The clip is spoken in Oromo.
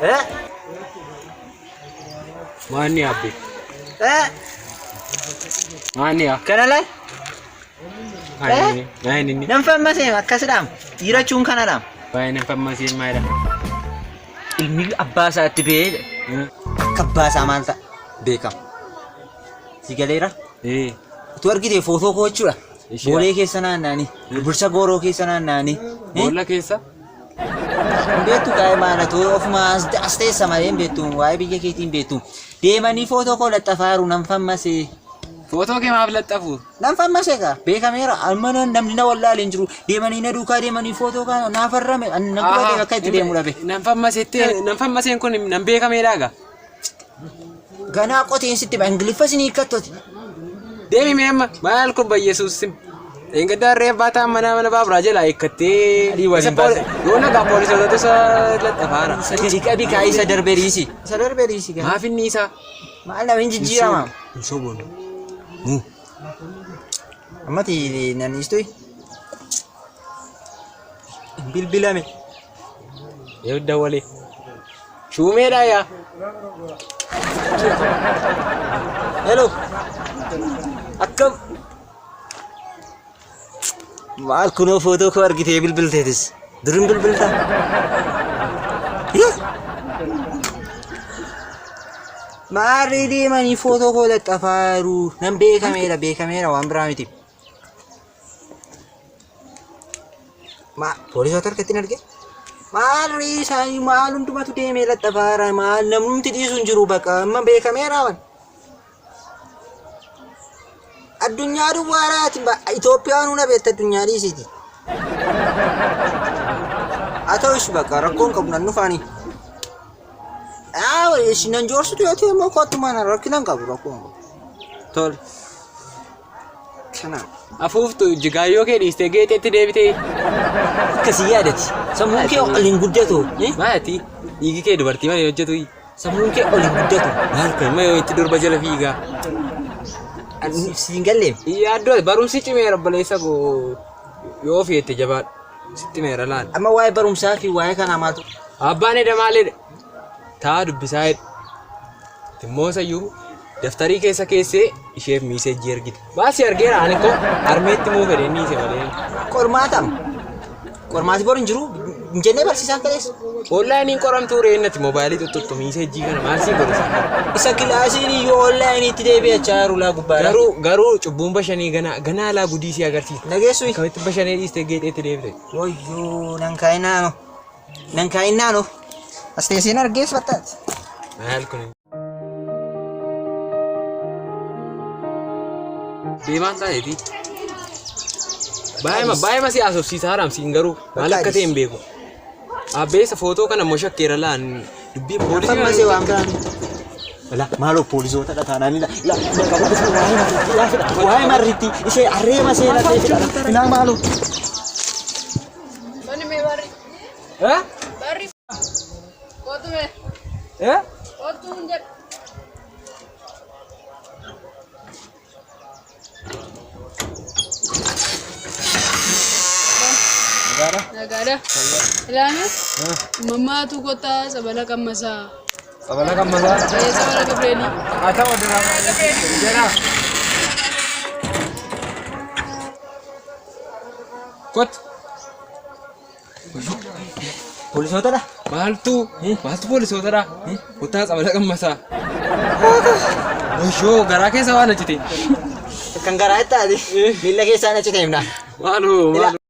Eh? Maanni abbe? Eh? Maanni yaa? Kana laal? Maanni maanni? Nan fammasee akkasidhaam. Dhiirachuun kanadhaam. Baay'ee nan fammasee maalidha? Ilmi abbaa isaatti ba'ee akka abbaa isaa maal ta'a beekama. Si galeera? Ee. Utuu argite footoo koo jechuudha. Ishee. Boolee keessa naanna'anii, birbirsa gooroo keessa naanna'anii. Boolla keessa? Hin beektu kaa'ee maalatu ofuma as as teessa malee hin beektu waa'ee biyya keetii hin beektu. Deemanii footoo koo laxxafaa jiru nan fammasee. Footoo kee maaf laxxafu? Nan fammasee kaa beekameera amma namni na wallaale hin jiru deemanii na duukaa deemanii footoo kana naa farrame ani na gubatee bakka itti deemu dhabe. Nan fammasettee nan fammaseen kun nan beekameedhaa gaa. Ganaa qoteen sitti hima Ingiliffa isin hiikkattoti. Deemi mee amma maal kun bayyesuus sim. Engaddaa reef baataa mana mana baaburaa jalaa hiikkattee. Adii waliin baase. Yoo nagaa poolisootatu isa laxxafaara. Isa gadi qabi kaa isa darbee dhiisi. Isa darbee dhiisi gaa. Maaf inni isaa? Maal nama hin jijjiirama. Hin soboonu. Ammati nan dhiistui. Bilbilame. Yoo dawwalee. Shuumeedhaa yaa. Hello. Akkam. Maal kunoo footoo koo argitee bilbilteetis. Durin bilbiltaa. Maarree deemanii footoo koo laxxafaa jiru. Nan beekameera beekameera waan biraa miti. Ma poolisoota harkatti hin argine? Maarree isaanii maal hundumatu deemee laxxafaa jira maal namumti dhiisu hin jiru bakka amma beekameera waan. Addunyaa duwwaadhaati Itoophiyaan na beekta addunyaa dhiisiiti. Haa ta'u ishi bakka rakkoon qabu nan dhufaani. Haa ishi nan joorsitu yoo ta'e immoo kottu mana rakkina hin qabu rakkoon qabu. Tole. Kanaaf. Afuuftu jigaayyoo kee dhiistee geexeetti deebitee. Akkasii yaadati. Sammuun kee ol hin guddatu. Maati dhiigi kee dubartii malee hojjetu. Sammuun kee ol hin guddatu. Maal kun amma yoo itti durba jala fiigaa. Si hin galleem. Yaaddoo barumsi cimeera obboleessa koo yoo feete jabaadhu. Sitti meera laal. Amma waa'ee barumsaa fi waa'ee kanaa maaltu? Abbaan eda maalidha? Taa dubbisaa jedhe. Timmoosayyuu daftarii keessa keessee isheef miiseejjii ergite. Baasii argeera ani koo harmeetti muu fedhe inni ise malee. Qormaatam. Qormaati bor hin jiru hin jennee barsiisaan kaleessa. Onlaayiniin qoramtuu reennati moobaayilii tuttuqxu miiseejjii kana maal sii godhe sana. Isa kilaasiin iyyuu onlaayiniitti deebi'achaa jiru laa gubbaadha. Garuu garuu cubbuun bashanii ganaa ganaa laa gudii sii agarsiisa. Nageessu. Akkamitti bashanee dhiistee geexeetti deebite. Wayyoo nan kaa'inaano. Nan kaa'inaano. As teesseen argees fattaati. Maal kun? Deemaan taateeti. Baay'ee baay'ee si haasofsiisa haramsiin garuu maal akka ta'e hin beeku. Abbeessa footoo kana immoo shakkeera laan dubbii poolisii Fammasee waan biraan. La maaloo poolisoota dha taanaan la la bakka bu'u waa'ee marritti laa fedha waa'ee marritti ishee harree maseenaa ta'e fedha ilaa maaloo. Bani mee barri. Eh? Barri. Kootu mee. Eh? Kootu hin jedhu. Nagaadha. Ilaami. Mammaatu kottaa sabala qammasaa. Sabala qammasaa. Ee sabala Gabreelii. Haa ta'u duraa. Jedhaa. Kottu. Poolisootadha. Maaltu maaltu poolisootadha? Kottaa tsabala qammasaa. Wayyoo garaa keessa waan hojjete. Kan garaa itti taate miilla keessaan achi ta'e himna. Maaloo maaloo.